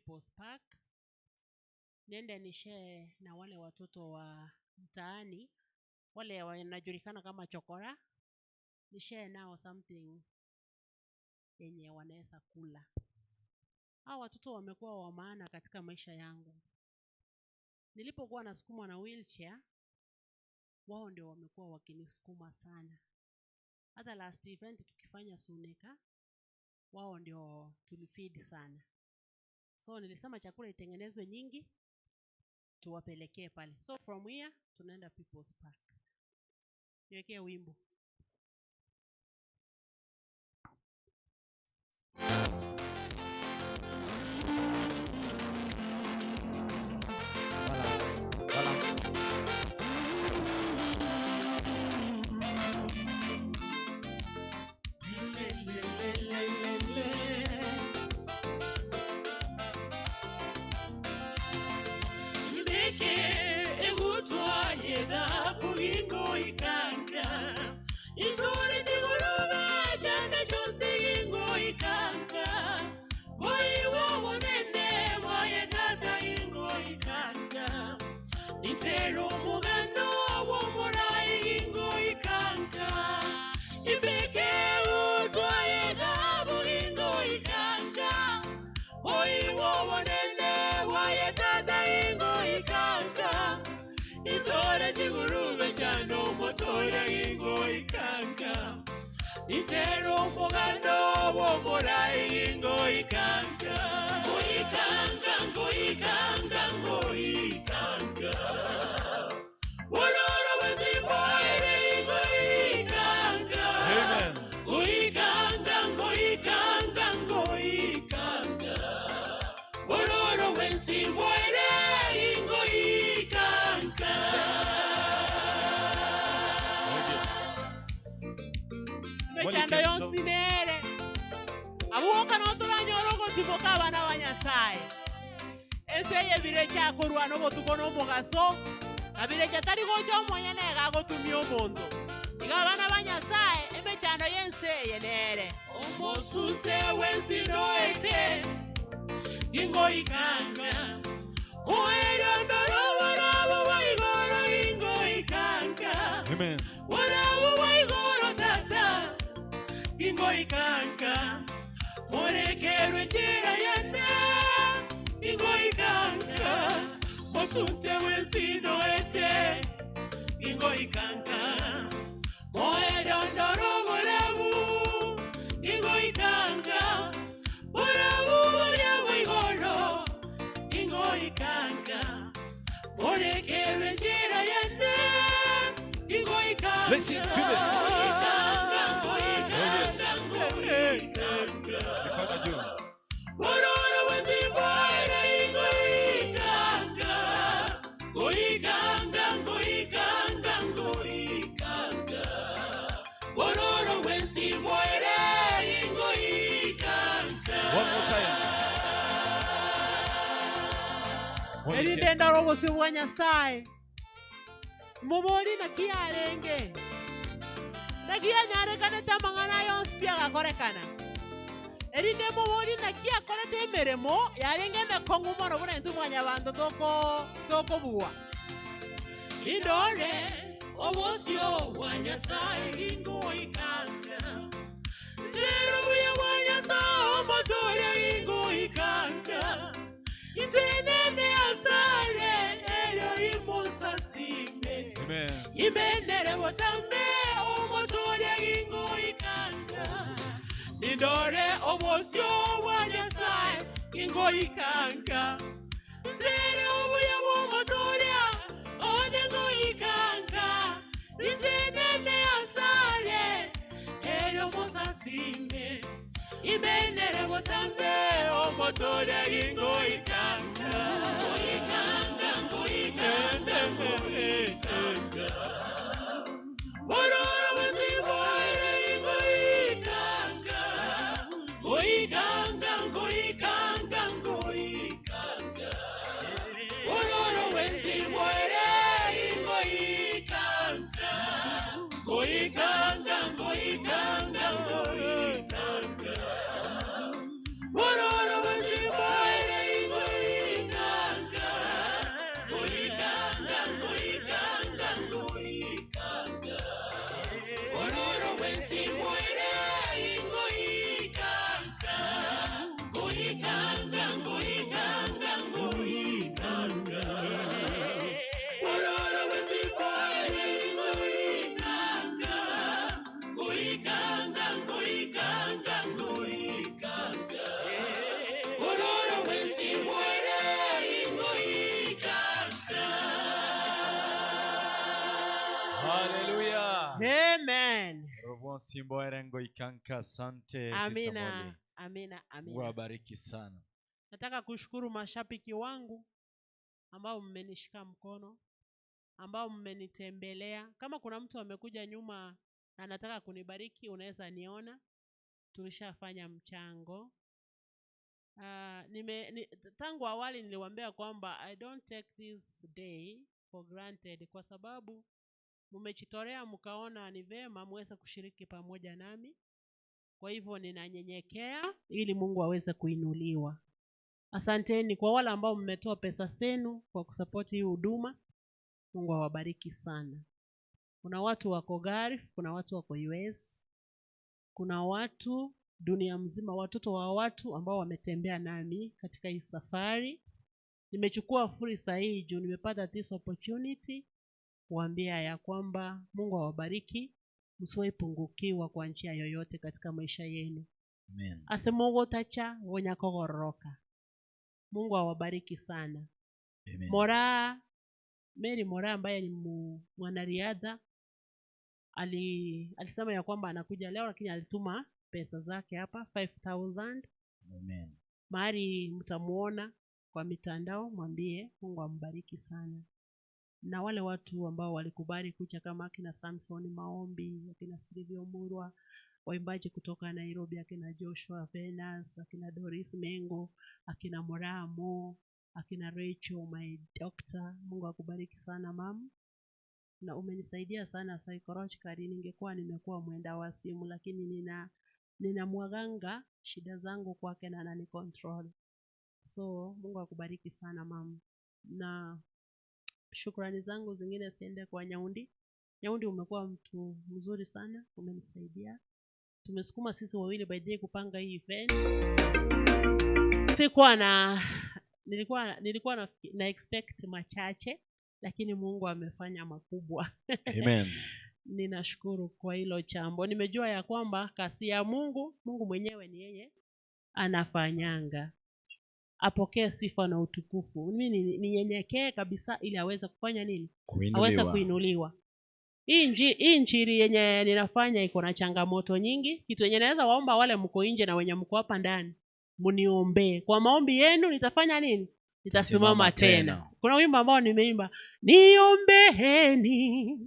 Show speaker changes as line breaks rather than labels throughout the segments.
People's Park, niende nishare na wale watoto wa mtaani, wale wanajulikana kama chokora, nishare nao something yenye wanaweza kula. Hao watoto wamekuwa wa maana katika maisha yangu. Nilipokuwa nasukumwa na wheelchair, wao ndio wamekuwa wakinisukuma sana. Hata last event tukifanya Suneka, wao ndio tulifeed sana. So nilisema chakula itengenezwe nyingi, tuwapelekee pale. So from here tunaenda People's Park. Niwekee wimbo.
Balance. Balance.
Ndeke egutwaye dhahabu ingoikanga itore kigurube cyane cyose ingoikanga boyiwo bunene boye dada ingoikanga nitera umugano w'umurayi ingoikanga ibeke utwaye dhahabu ingoikanga boyiwo bunene boye dada ingoikanga itore kigurube cyane umutore ingoikanga itera umugano w'umurayi ingoikanga ngoikanga ngoikanga ngoikanga wororo wezimboere ingoikanga
Amen.
ngoikanga ngoikanga ngoikanga wororo wezimboere ingoikanga.
Oh, yes.
Mechando yonsi nere. Abuoka no turanyora ogotimoka abana ba Nyasaye. Ese yebire kyakorwa n'obotuko n'omugaso, abirecha tari gocha omonya nega agotumia omonto. Iga abana ba Nyasaye emechando yense eye nere.
Omosunte wenzinoete ingoikanga oerondoro borabo bwaigoro ingoikanga
Amen.
borabo bwaigoro tata ingoikanga murekerwe njira yane ingoikanga mosunte wenzinoete ingoikanga moerondoro borabu ingoikanga borabu boria bwaigoro ingoikanga murekerwe njira yane ingoikanga.
Listen, feel it.
Ngoikanga,
Oh, yes.
ngoikanga, ngoikanga.
Mikono juu.
Bororo wezimboere ingoikanga ngoikanga ngoikanga ngoikanga bororo wezimboere ingoikanga.
One more time. One
Erinde
again.
ndoro obosio bwa Nyasaye. Mobori naki arenge. Naki anyarekanete amang'ana yonsi pi agakorekana. Erinde mobori naki akorete emeremo yarenge emekong'u mono buna intwe mwanyabanto tokobua.
Indore obosio bwa Nyasaye ingoikanga ndero buya bwa Nyasaye omotore ingoikanga intenene asare eyo imusasime.
Amen.
Imenere botambe omotore ingoikanga indore obosio bwa Nyasaye ingoikanga ntere obuya bw'omotoria one ngoikanga itenene asare eyo musasime imenere botambe omotoria ingoikanga ngoikanga ngoikanga ngoikanga bororo bwezimboere ingoikanga ngoikanga ngoikanga ngoikanga bororo bwezimboere ingoikanga ngoikanga ngoikanga ngoikanga bororo bwezimboere.
Onsimboerengo ikanka. Asante Sister Molly.
Amina, amina,
Mungu
amina.
awabariki sana.
Nataka kushukuru mashabiki wangu ambao mmenishika mkono, ambao mmenitembelea. Kama kuna mtu amekuja nyuma na anataka kunibariki, unaweza niona. Tulishafanya mchango. Tangu awali niliwaambia kwamba I don't take this day for granted, kwa sababu mmejitolea mkaona ni vema muweze kushiriki pamoja nami. Kwa hivyo ninanyenyekea ili Mungu aweze kuinuliwa. Asanteni kwa wale ambao mmetoa pesa zenu kwa kusapoti hii huduma. Mungu awabariki sana. Kuna watu wako Gulf, kuna watu wako US, kuna watu dunia mzima, watoto wa watu ambao wametembea nami katika hii safari. Nimechukua fursa hii juu nimepata this opportunity kuambia ya kwamba Mungu awabariki, msiwahi pungukiwa kwa njia yoyote katika maisha yenu.
Amen.
Asemogotacha wonyakogoroka. Mungu awabariki sana.
Amen.
Mora Mary Mora ambaye ni mwanariadha alisema ya kwamba anakuja leo, lakini alituma pesa zake hapa 5000.
Amen.
Mahali mtamuona kwa mitandao, mwambie Mungu ambariki sana. Na wale watu ambao walikubali kuja kama akina Samson Maombi, akina Silvio Murwa, waimbaji kutoka Nairobi, akina Joshua Venus, akina Doris Mengo, akina Moramo, akina Rachel my doctor. Mungu akubariki sana mam, na umenisaidia sana psychologically. Ningekuwa nimekuwa mwenda wa simu, lakini ninamwaganga shida zangu kwake na anani control. So Mungu akubariki sana mam, na shukrani zangu zingine ziende kwa Nyaundi. Nyaundi, umekuwa mtu mzuri sana, umenisaidia. Tumesukuma sisi wawili by the way kupanga hii event. Sikuwa na nilikuwa na expect machache, lakini Mungu amefanya makubwa.
Amen.
Ninashukuru kwa hilo chambo. Nimejua ya kwamba kazi ya Mungu, Mungu mwenyewe ni yeye anafanyanga. Apokee sifa na utukufu. Mimi ninyenyekee kabisa ili aweze kufanya nini? Aweze
Kuinuliwa.
kuinuliwa. Hii injili yenye ninafanya iko na changamoto nyingi. Kitu yenye naweza waomba wale mko nje na wenye mko hapa ndani, mniombee. Kwa maombi yenu nitafanya nini? Nitasimama
Nitasimama
tena.
tena.
Kuna wimbo ambao nimeimba, niombeeni,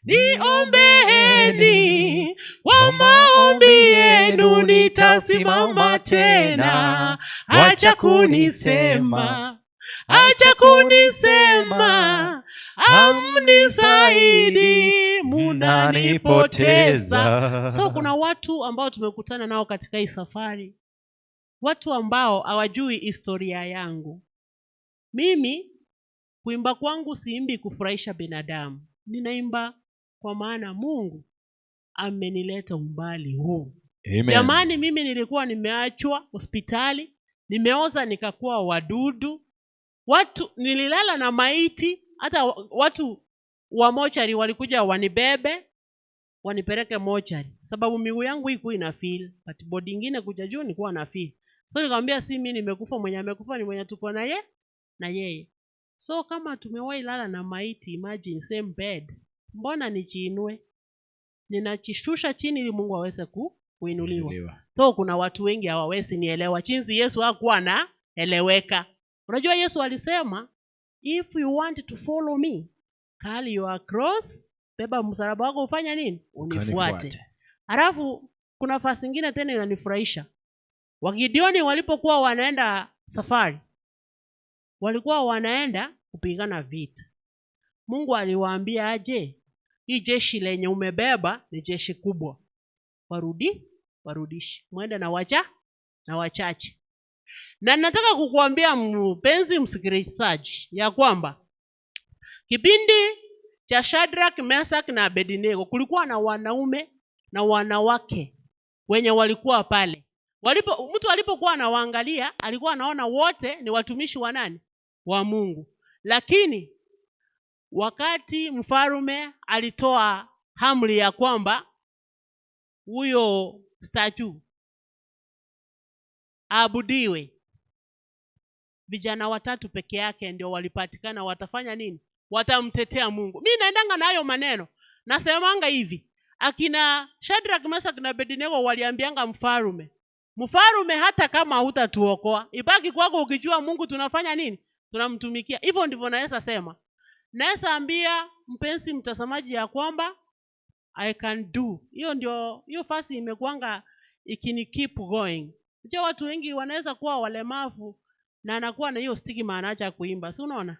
niombeeni, kwa maombi yenu nitasimama tena. Acha kunisema, acha kunisema, hamnisaidi, munanipoteza. So kuna watu ambao tumekutana nao katika hii safari, watu ambao hawajui historia yangu. Mimi kuimba kwangu siimbi kufurahisha binadamu, ninaimba kwa maana Mungu amenileta umbali huu.
Amen.
Jamani, mimi nilikuwa nimeachwa hospitali, nimeoza nikakuwa wadudu, watu nililala na maiti, hata watu wa mochari walikuja wanibebe wanipeleke mochari, sababu miguu yangu ikuwa ina feel, but body ingine kuja juu nilikuwa na feel. So nikamwambia si mimi nimekufa, mwenye amekufa ni mwenye tuko na ye na yeye. So kama tumewahi lala na maiti, imagine same bed, mbona nijiinue? Ninajishusha chini ili Mungu aweze kuinuliwa.
Kuinuliwa.
So kuna watu wengi hawawezi nielewa jinsi Yesu hakuwa anaeleweka. Unajua Yesu alisema if you want to follow me, carry your cross, beba msalaba wako ufanya nini? Unifuate.
Unifuate.
Halafu kuna nafasi nyingine tena inanifurahisha. Wagideoni walipokuwa wanaenda safari, walikuwa wanaenda kupigana vita. Mungu aliwaambia aje? Hii jeshi lenye umebeba ni jeshi kubwa. Warudishe. Mwende na na wachache. Na nataka kukuambia mpenzi msikilizaji ya kwamba kipindi cha Shadrach, Meshach na Abednego kulikuwa na wanaume na wanawake wenye walikuwa pale. Mtu alipokuwa anawaangalia alikuwa anaona wote ni watumishi wa nani? Wa Mungu. Lakini wakati mfalme alitoa amri ya kwamba huyo statue aabudiwe, vijana watatu peke yake ndio walipatikana. Watafanya nini? Watamtetea Mungu. Mimi naendanga na hayo maneno. Nasemanga hivi, Akina Shadrach, Meshach na Abednego waliambianga mfarume, mfarume, hata kama hutatuokoa, ibaki kwako ukijua Mungu tunafanya nini? Tunamtumikia. Hivyo ndivyo naweza sema. Naweza ambia mpenzi mtazamaji ya kwamba I can do. Hiyo ndio hiyo fasi imekuanga ikini keep going. Unajua watu wengi wanaweza kuwa walemavu na anakuwa na hiyo stigma, anaacha kuimba. Si unaona?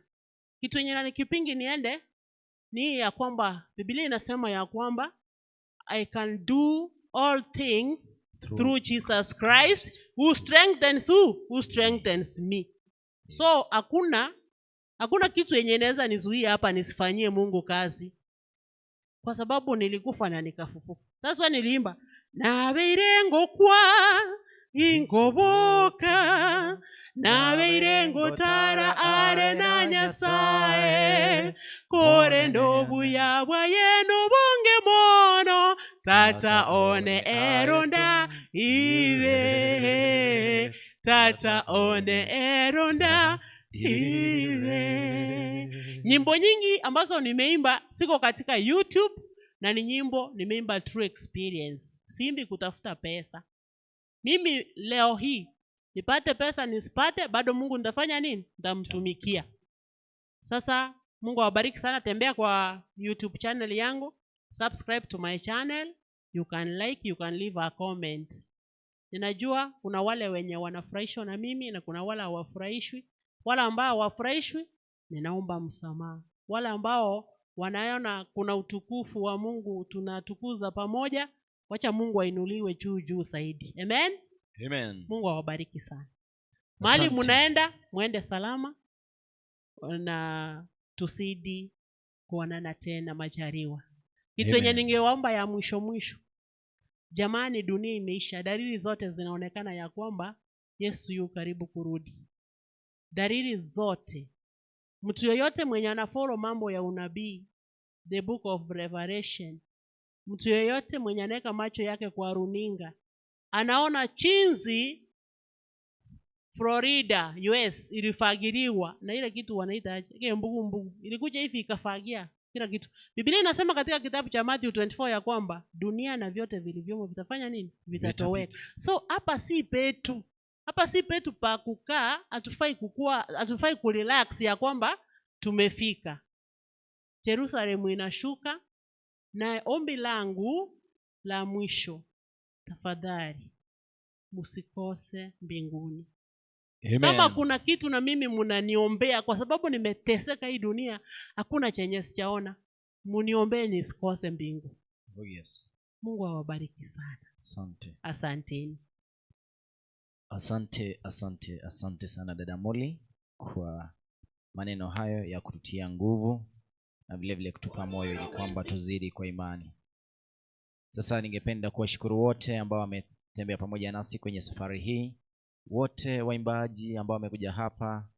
Kitu yenye nikipingi niende ni ya kwamba Biblia inasema ya kwamba I can do all things through Jesus Christ who strengthens who? Who strengthens me. So hakuna kitu yenye inaweza nizuia hapa nisifanyie Mungu kazi, kwa sababu nilikufa na nikafufuka. That's why niliimba nabeire ngokwa ingoboka, nabeire ngotara are na Nyasaye, kore ndobuya bwaye nobonge mono, tata one eronda ire, tata one eronda ire. Nyimbo nyingi ambazo nimeimba siko katika YouTube na ni nyimbo nimeimba true experience. Siimbi kutafuta pesa. Mimi leo hii nipate pesa nisipate, bado Mungu nitafanya nini? Nitamtumikia. Sasa Mungu awabariki sana. Tembea kwa YouTube channel yangu, subscribe to my channel, you can like, you can leave a comment. Ninajua kuna wale wenye wanafurahishwa na mimi na kuna wale hawafurahishwi. Wale ambao hawafurahishwi, ninaomba msamaha. Wale ambao wanaona kuna utukufu wa Mungu tunatukuza pamoja, wacha Mungu ainuliwe juu juu zaidi. Amen.
Amen.
Mungu awabariki sana. Mahali
Asante.
munaenda, muende salama na tuzidi kuonana tena majaliwa. Kitu yenye
Amen.
ningewaomba ya mwisho mwisho, jamani, dunia imeisha. Dalili zote zinaonekana ya kwamba Yesu yu karibu kurudi. Dalili zote. Mtu yoyote mwenye anafollow mambo ya unabii, the book of Revelation, mtu yoyote mwenye anaweka macho yake kwa runinga anaona chinzi Florida, US ilifagiliwa na ile kitu wanaita aje? Ile mbugu mbugu. Ilikuja hivi ikafagia kila kitu. Biblia inasema katika kitabu cha Matthew 24 ya kwamba dunia na vyote vilivyomo vitafanya nini? Vitatoweka. So hapa si petu. Hapa si petu pa kukaa, hatufai kukua, hatufai kurelax ya kwamba tumefika. Jerusalemu inashuka, na ombi langu la mwisho, tafadhali msikose mbinguni.
Amen.
Kama kuna kitu na mimi mnaniombea, kwa sababu nimeteseka hii dunia, hakuna chenye sijaona, muniombee nisikose mbingu.
Oh, yes.
Mungu awabariki sana.
Asante.
Asanteni.
Asante, asante, asante sana dada Molly kwa maneno hayo ya kututia nguvu na vile vile kutupa moyo ili kwamba tuzidi kwa imani. Sasa ningependa kuwashukuru wote ambao wametembea pamoja nasi kwenye safari hii, wote waimbaji ambao wamekuja hapa.